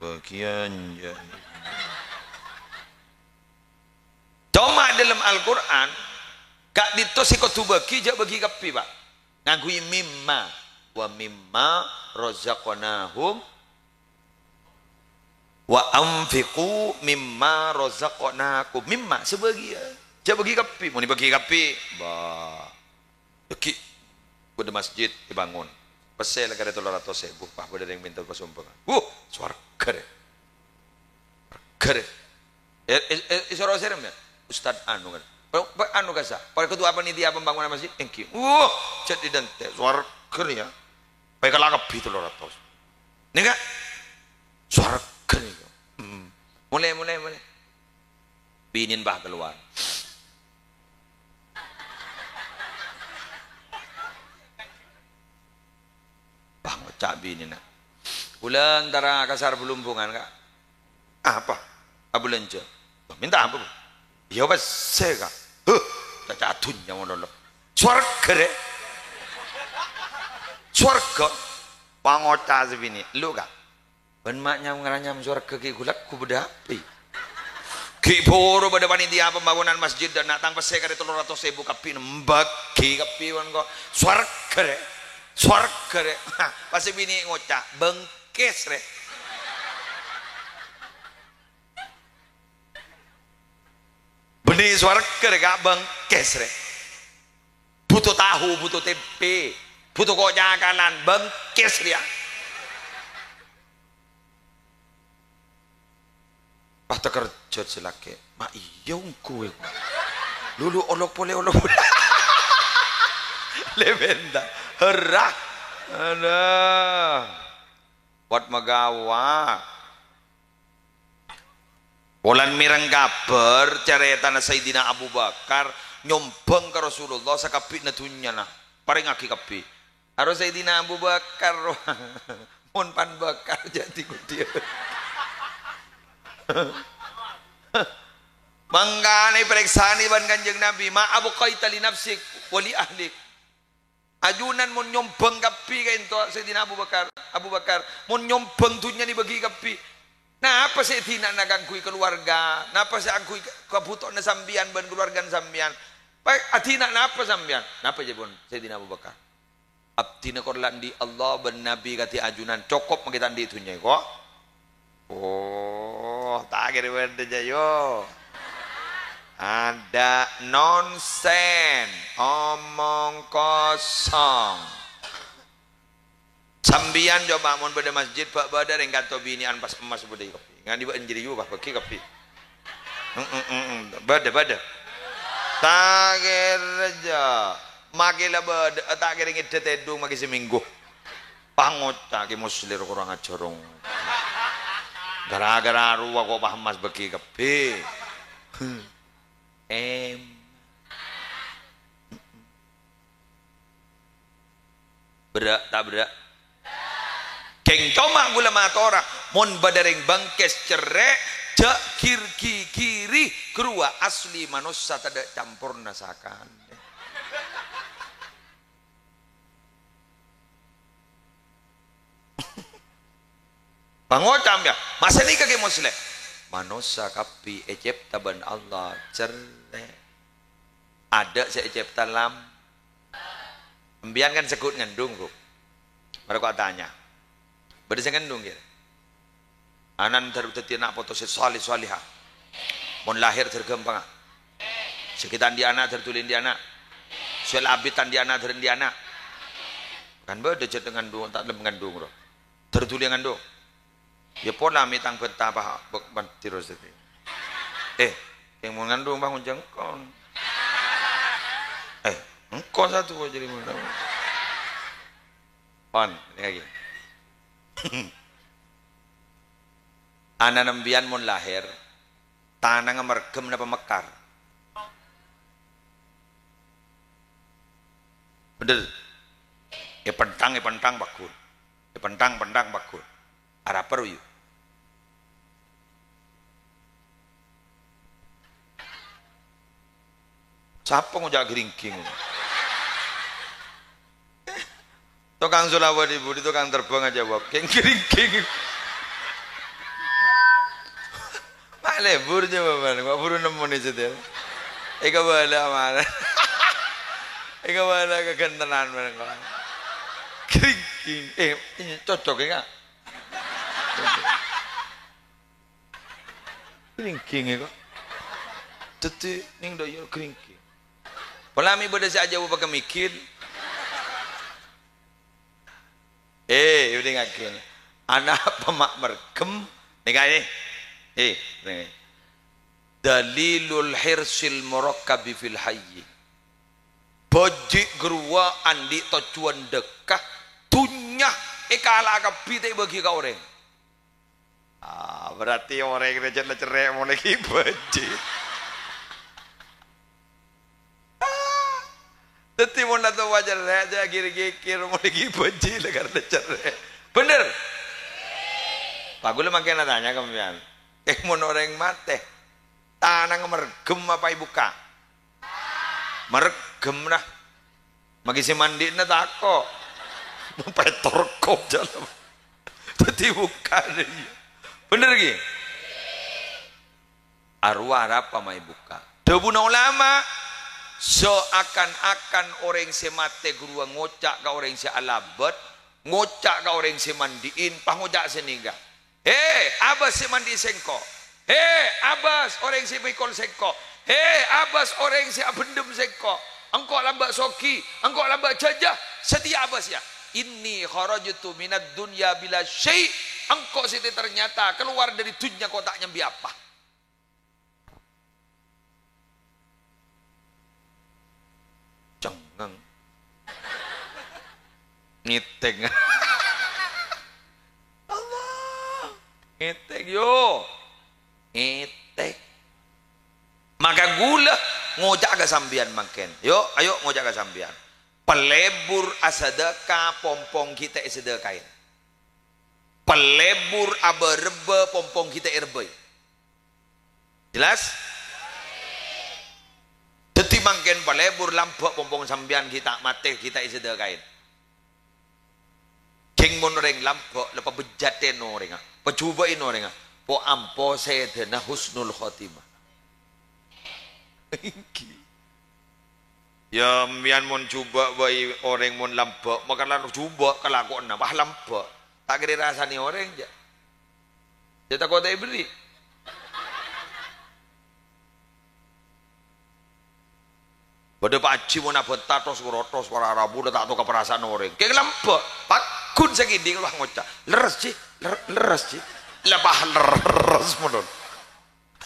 Bâgiyân, jâ. Coma dâlem Al-Qur'an, ka'dinto sè kodhu bâgi, jhâ' bâgi kabbhi, Pak. Ngangghuy mimma. "Wa mimma razaqnahum, wa anfiqu mimma razaqnakum." Mimma, sabâgiyân. Jhâ' bâgi kabbhi. Mon èbâgi kabbhi, bâ. Ghi-, Bâdâ masjid èbângon. Pèssè la karè tello ratos èbu, pas bâdâ rèng mènta pasombangan. Wuh, sowarghâ rè. Sowarghâ rè. Eh, eh, eh, èsoro sèrè, ya? Ustad anu kan. Pa-, pa-, anu kasa. Para ketua panitia pembangunan masjid, èngghi. Wuh, jadi dente, sowarghâ rè ya. Pèkala kabbhi tello ratos. Nèka? Sowarghâ nèka. Hmm. Mulai, mulai, mulai. Binèna pas kalowar. Pas ngoca' binèna. Bulâ entara ka Sar Blumbungan, Ka'. Apa? Abulânjhâ. Loh, mènta apa, Bu? Iyâ, pèssè, Ka'. Huh, caca dhunnya ngono, lo. Sowarghâ, rè. Sowarghâ. Pas ngoca' sè binè'. Lu, Ka'. Bân ma' nyam-ngaranyam sowarghâ ghi' ghu-lagghu bâdâ apè? Ghi' bhuru bâdâ panitia pembangunan masjid dâ' enna' tang pèssè karè tello ratos èbu kabbhi nembâghi kabbhi bân ko-, sowarghâ rè, sowarghâ rè. Pas sè binè' ngoca', "Bengkes rè." Bânnè sowarghâ rè, Ka', bengkes rè. Buto tahu, buto tempe, buto ko' cakalan, bengkes rèya. Pas takerjhât sè lakè', "Ma' iyâ ongghu, è." Lulu olok polè, olok polè. Lebenda. Herra. Aduh. Wat magawa. Polana mèreng kabhâr carètana Sayyidina Abu Bakar nyombhâng ka Rasulullah sakabbhina dhunnyana. Parèngaghi kabbhi. Aro Sayyidina Abu Bakar, mon pan Bakar jadi kudiyâ. Mangkana èparèksanè bân Kanjeng Nabi, "Ma abqaita li nafsik wa li ahlik?" Ajunan mon nyombhâng kabbhi ka'dinto Sayyidina Abu Bakar, Abu Bakar, mon nyombhâng dhunnyana èbâghi kabbhi. Napa sè èdina'ana kaangghuy kaluwarga? Napa sè angghuy kabhutowanna sampèyan bân kaluwargana sampèyan? Pa-, èdina' napa sampèyan? Napa jâwâbbhâ Sayyidina Abu Bakar? Abdhina kor la andi' Allah bân Nabi kadhi ajunan, cokop makè ta' andi' dhunnya èko. Oh, ta' kèra bâdâ jâ, yo. Ada nonsen, omong kosong. Sampèyan coba mon bâdâ masjid, bâ'-bâdâ rèng kanto binè'an pas emmas bâdâ kabbhi. Nganti bâ' enjriyu pas bâghi kabbhi. Mm, mm, mm, mm. Bâdâ, bâdâ. Ta' kèra jâ. Makè la bâdâ, ta' kèra ngèdhâ tèdung makè samènggu. Pas ngoca' Kè Muslim kurang ajar, rong. Gara-gara rowa ko' pas emmas bâghi kabbhi. Em. Berrâ' ta' berrâ'? Kèng coma ghulâ matora, mon bâdâ rèng bângkès cerrè', jâ' gir-gigiri, ghâruwa asli manossa tadâ' camporna sakalè. Pangoca' sampèyan, ma' sanèka Kè Muslim? Manossa kabbhi ècèpta bân Allah cerrè'. Adâ' sè ècèpta lam-, Sampèyan kan segghut ngandung, Bu. Mara ko' atanya. Bâdâ sè ngandung, ya? Ana'na dhâr dhâddhi ana' poto sè saleh salehah. Mon lahèr dhâr ghâmpanga. Sè ghi' ta' andi' ana' dhâr dhuli andi' ana'. Sè la abit ta' andi' ana' dhâr andi' ana'. Kan bâdâ jhât ngandung, ta' lem ngandung, ro. Dhâr dhuli ngandung. Ya pola mè' tang bhânta, Pak, bek-, ban-, tiro sèdhi. Eh, yang mau ngandung, Pak, ngonjang kon. Eh, engko' satu kok jadi mau ngandung. Pon, ini lagi. Ana' sampèyan mon lahèr, tanangnga mergem napa mekar? Bhender. Èpènthang, èpènthang, paggun. Èpènthang, pènthang, paggun. Arapa rowa? Sapa ngoca' gringging? Tokang solawat è budi, tokang terbang ajâwâb, "Kèng gringging." Ma' lebur jâwâbbhâ, ma' buru nemmo nè setel. Èkabâlâ mara. Èkabâlâ kaghântenan bareng kok. Gringging. Eh, cocok ya, Kak? Gringging ya, kok. Dhâddhi nèng dâ' iyâ gringging. Pola mè' bâdâ sè ajâwâb ka mikir. Eh, èdhingngaghi. Anapa ma' mergem? Nèka, eh. Eh, nèka. Dalilul hirsil murakkabi fil hayyi. Bhâji' ghâruwa andi' tojjhuwân dhâkka, dhunnya èkala'a kabbhi ta' èbâghi ka orèng. Ah, berarti orèng rèjhâk la cerrè' molaè ghi' bhâji'. Dhâddhi mon la towa cerrè', jhâ' ghi-, ghighir molaè ghi' bhâji' la karna cerrè'. Bhender? Pak, ghulâ mangkèn atanya ka sampèyan. Kèng mon orèng matè, tanangnga mergem apa èbukka'? Mergem, nah. Maghi sè mandi'na tako'. Pètor kop jhâlân. Dhâddhi bukka' iyâ. Bhender ghi? Arowa arapa ma' èbukka'? Dhâbuna ulama, seakan-akan orèng sè matè ghâruwa ngoca' ka orèng sè alabât, ngoca' ka orèng sè mandi'in, pas ngoca' sanèka. He, abâs sè mandi'i sèngko'. He, abâs orèng sè mèkol sèngko'. He, abâs orèng sè abhendhem sèngko'. Engko' lambâ' soghi, engko' lambâ' jhâjâ, satèya abâs, yâ. Inni kharajtu minad dunya bila syai'. Engko' satèya ternyata kalowar dâri dhunnya ko' ta' nyambi apa. Cengngeng. Ngètèng. Allah. Ngètèng, yo. Ngètèng. Maka ghulâ ngoca' ka sampèyan mangkèn. Yo, ayo ngoca' ka sampèyan. Palebur asadâka, pompong ghi' ta' èsadâkaè. Palebur abâ-rebbhâ, pompong ghi' ta' èrebbhâi. Jelas? Dhâddhi mangkèn palebur lambâ' pompong sampèyan ghi' ta' matè, ghi' ta' èsadâkaè. Kèng mon orèng lambâ', la pabhâjâtèn orèngnga, pajhubâ'in orèngnga, po-ampo sèdhâna husnul khotimah. Èngghi. Yâ, sampèyan mon jhubâ' bhâi orèng mon lambâ', maka la jhubâ' kalakowanna, wah lambâ'. Ta' kèra èrasanè orèng, jhâ'. Jhâ' tako' ta' èberri'. Bâdâ Pak Haji mon abhânta tos-korotos, para rabu, la ta' toka parasa'an orèng. Kèng lambâ', paggun sakèding, wah ngoca', "Lerres, Ji, ler-, lerres, Ji." La pas lerres, monon.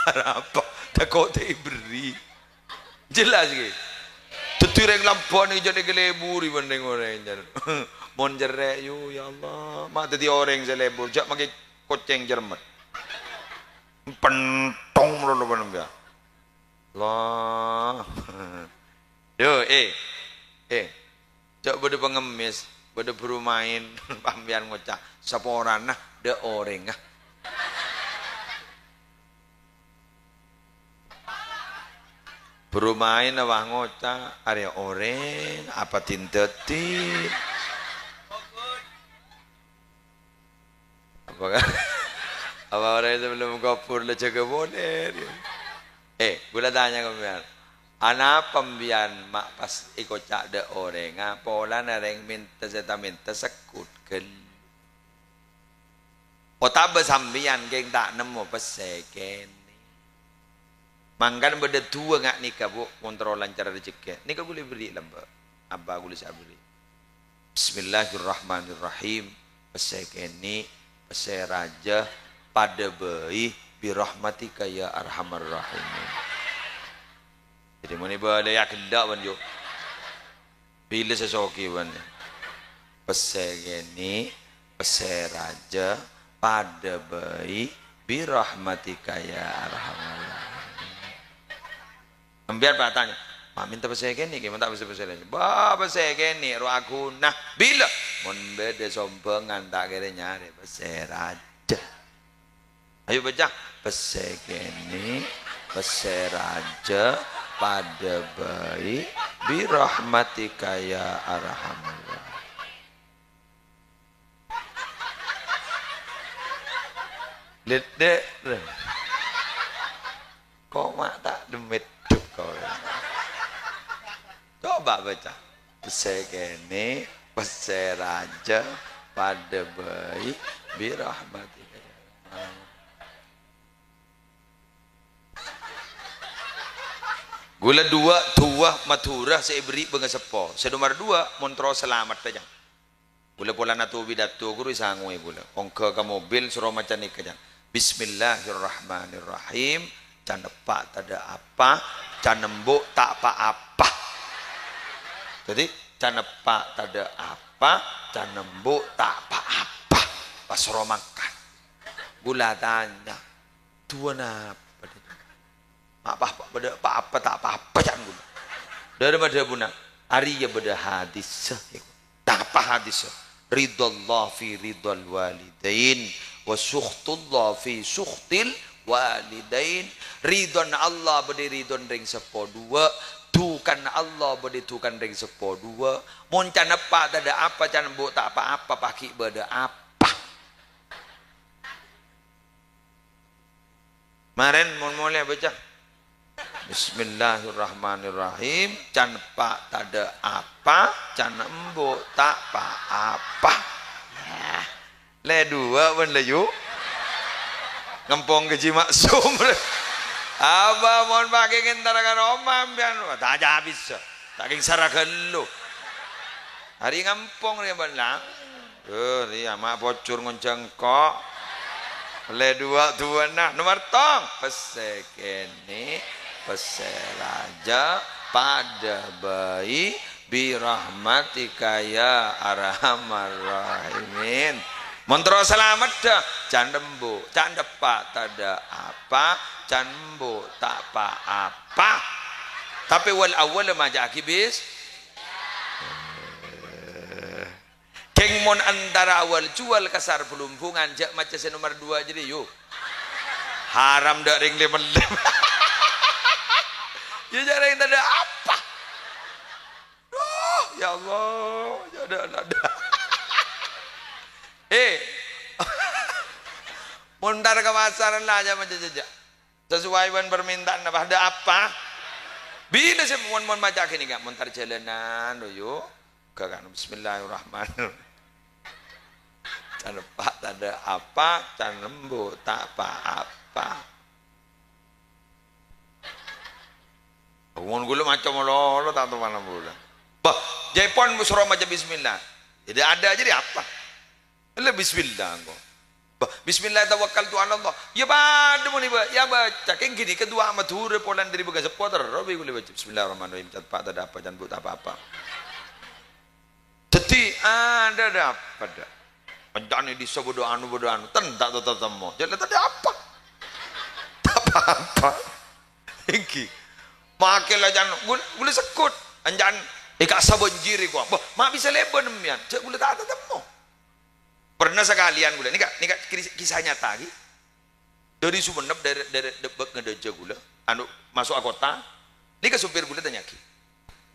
Arapa? Tako' ta' èberri'. Jelas, ghi? Dhâddhi rèng lambâ' nèka jhâ' èkaleburi bân rèng orèng, jhâ'. Mon cerrè', yu, ya Allah, ma' dhâddhi orèng sè lebur, jhâ' makè kocèng cermet. Pentong malolo bân, ya. Allah. Yo, eh. Eh. Jhâ' bâdâ pangemmès, bâdâ buru maèn, sampèyan ngoca', "Saporana dâ' orèngnga." Buru maèn apa ngoca', "Arèya orèng, apa dhin dhâddhi?" Apa, apa orèng sè belum kubur la jâgâ molè? Eh, ghulâ tanya ka sampèyan. Anapa sampèyan ma' pas èkoca' dâ' orèngnga, polana rèng mènta sè ta' mènta sekkut ghâllu? Otabâ sampèyan kèng ta' nemmo pèssè kènè'? Mangkana bâdâ duwâ nga' nèka, Bu, kontrolan cara rejekkè. Nèka ghulâ èberri' lambâ'. Abâ ghulâ sè aberri'. Bismillahirrahmanirrahim. Pèssè kènè', pèssè rajâ, padâ bhâi, birahmatika ya arhamar rahimin. Dhâddhi, mon èbâlâi aghellâ', bân, yo. Bilâ sè soghi, bân. Pèssè kènè', pèssè rajâ, padâ bhâi, birahmatika ya arhamar rahimin. Sampèyan pas atanya, "Ma' mènta pèssè kènè', ghi, mon ta' bisa pèssè laèn?" "Bâ, pèssè kènè' rowa aghuna." "Bilâ?" "Mon bâdâ sombhângan ta' kèra nyarè pèssè rajâ." Ayo baca, "Pèssè kènè', pèssè rajâ, padâ bhâi, birahmatika ya arhamar rahimin." Ledde'. Koma' ta' demmet duk kau. Coba baca. Pèssè kènè', pèssè rajâ, padâ bhâi, birahmatika. Ghulâ duwâ', duwâ' Madhurâ sè èberri' bângaseppo. Sè nomer duwâ', mon terro salamet, jhâ'. Ghulâ polana tao pidato ghuru èsangoè ghulâ. Ongghâ ka mobil soro maca nèka, can. "Bismillahirrahmanirrahim." Can eppa' tadâ' apa, can embu' ta' pa-apa. Dhâddhi, can eppa' tadâ' apa, can embu' ta' pa-apa. Pas soro mangkat. Ghulâ tanya, "Duwâ napa?" Ma' pa-, pa-, bâdâ pa-apa, ta' pa-apa, can ghulâ. Dâri madhâbuna, arèya bâdâ hadis. Napa hadis? "Ridallah fi ridal walidain, wa sukhtullah fi sukhtil walidain." Ridhâna Allah bâdâ è ridhâna rèng seppo duwâ', dhukana Allah bâdâ è dhukana rèng seppo duwâ'. Mon can eppa' tadâ' apa, can embu' ta' pa-apa, paghi' bâdâ apa? Marèn mon molè baca. Bismillahirrahmanirrahim. Can eppa' tadâ' apa, can embu' ta' pa-apa. Nah, lè duwâ' bân lè yu. Ngempong ka Ji Maksum. Apa mon paghi' ngèntar ka roma sampèyan? Wah, ta' bisa. Ta' kèng sara ghâllu. Arèya ngempong rèya bân lang. Eh, rèya ma' pojhur ngonjhâng ko'. Lè duwâ' duwâ'na. Nomer tong. Pèssè kènè', pèssè rajâ, padâ bhâi, bi rahmatika ya arhamar rahimin. Mon terro salameddhâ, can embu', can eppa' tadâ' apa, can embu' ta' pa-apa. Tapè wal awwal maca'aghi bis-, Kèng mon antara awal juwal ka sar blumbungan, jhâ' maca sè nomer duwâ' jârèya, yu. Haram dâ' rèng lem-lem. Ya, jhâ' rèng tadâ' apa. Duh, ya Allah, ya ada, ada. Eh. Mon entar ka pasar la, jhâ' maca jâ'. Sesuai bân permintaan apa? Ada apa? Bilâ sè mon, mon maca ghânèka, mon entar jhâlânan, lho, yu. Ghâ-, kan, bismillahirrahmanirrahim. Can eppa' tadâ' apa, can embu' ta' pa-apa. Mon ghulâ maca malolo, ta' toman ghulâ. Bâh, jhâ' pon soro maca bismillah. Jadi ada aja di apa? Ella bismillah engko'. Bâh, bismillah tawakkaltu 'alallah. Ya padâ mon èba-, ya baca. Kèng ghânèka duwâ' Madhurâ polana dâri bâgâ seppo terro bi' ghulâ baca. Bismillahirrahmanirrahim. Can eppa' tadâ' apa, can embu' ta' pa-apa. Dhâddhi, ada, ada apa, ada? Ènca'na è dhisa bâdâ anu, bâdâ anu. Ten, ta' tatemmo. Jhâ' la tadâ' apa. Ta' pa-apa. Èngghi. Makè la can, ghul-, ghulâ segghut. Ènca'na è ka'sa bânjir èkowa. Bâh, ma' bisa lèbâna sampèyan. Jhâ' ghulâ ta' tatemmo. Pernah sakalèyan ghulâ. Nèka, nèka kis-, kisah nyata, ghi. Dâri Sumenep, dâri, dâri Debbek Ngadâjâ ghulâ, anu, maso'a kottha. Nèka sopir ghulâ tanya'aghi.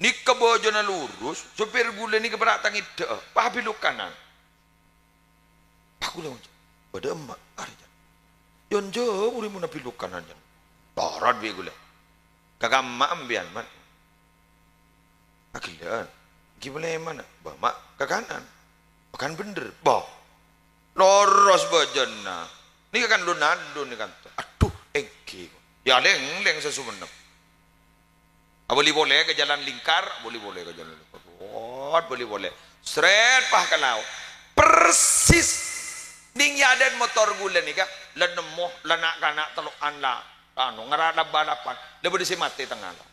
Nèka bâjâna lurus, sopir ghulâ nèka pèra' tangèddhâ'â, pas bellok kanan. Pas ghulâ ngoca', "Bâdâ emma', arè, Jan." "Yon jhâu rè mon bellok kanan, Jan." Torot bi' ghulâ. "Ka kamma' sampèyan, Mat?" "Aghellâ'ân." "Ghi' polè mana?" "Bâh, ma' ka kanan." "Kan bhendher." "Bâh, loros bâjâna. Nèka kan lon-alon nèka." "Adhu, èngghi." Ya lèng-lèng sè Sumenep. Abâli polè ka jalan lingkar, abâli polè ka jalan lingkar. Wot, bâli polè. Srèt, pas ka lao'. Persis. Nèng è adâ'na motor ghulâ nèka, la nemmo, la na'-kana' tello'an la, anu, ngara lap-balapan. La bâdâ sè matè tengnga lao'.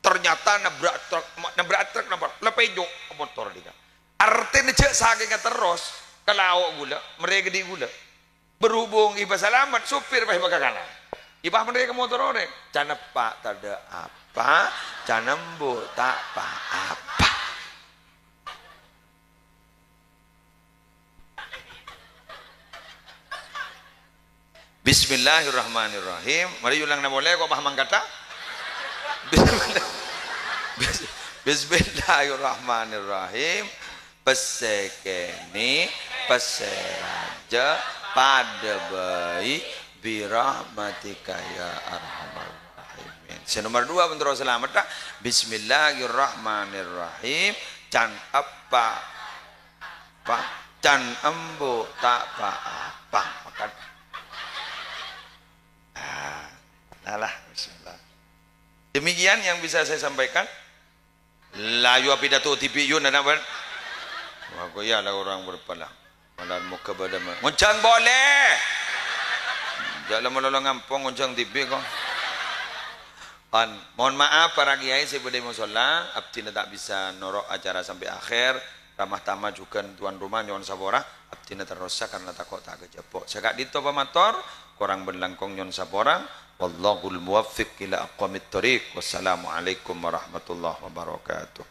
Ternyata nabrak truk, ma-, nabrak truk napa? La pèjok motor dhika. Artèna jhâ' sakènga terros ka lao' ghulâ, marè ghâdhi' ghulâ. Berhubung èbâ salamet, sopir pas èbâ ka kanan. Èbâ marè ka motor orèng. Can eppa' tadâ' apa, can embu' ta' pa-apa. Bismillahirrahmanirrahim. Marè èolangana polè, ko' pas mangkaddhâ. Bismillah-, bis-, Bismillahirrahmanirrahim. Pèssè kènè', pèssè rajâ, padâ bhâi, birahmatika ya arhamar rahimin. Sè nomer duwâ', bân terro salameddhâ. Bismillahirrahmanirrahim. Can eppa', pa, can embu' ta' pa-apa. Makan. Ah, alah, bismillah. Demikian yang bisa saya sampaikan. La yu apidato dhibi' yu, nana, bân. Wah, kok iya la orang berpala. Malar moga pada ma-, ngonjhâng polè. Jhâ' la malolo ngampong ngonjhâng dhibi' kok. An, mohon maaf para kiai sè bâdâ è mosolla, abdhina ta' bisa noro' acara sampè' akhèr. Ramah tamah jhughân tuan rumah nyo'on sapora, abdhina terrosa karena tako' ta' kajhâpo'. Sè ka'dinto pamator, korang bân langkong nyo'on sapora. Wallahul muwaffiq ila aqwamit thoriq. Wassalamualaikum warahmatullahi wabarakatuh.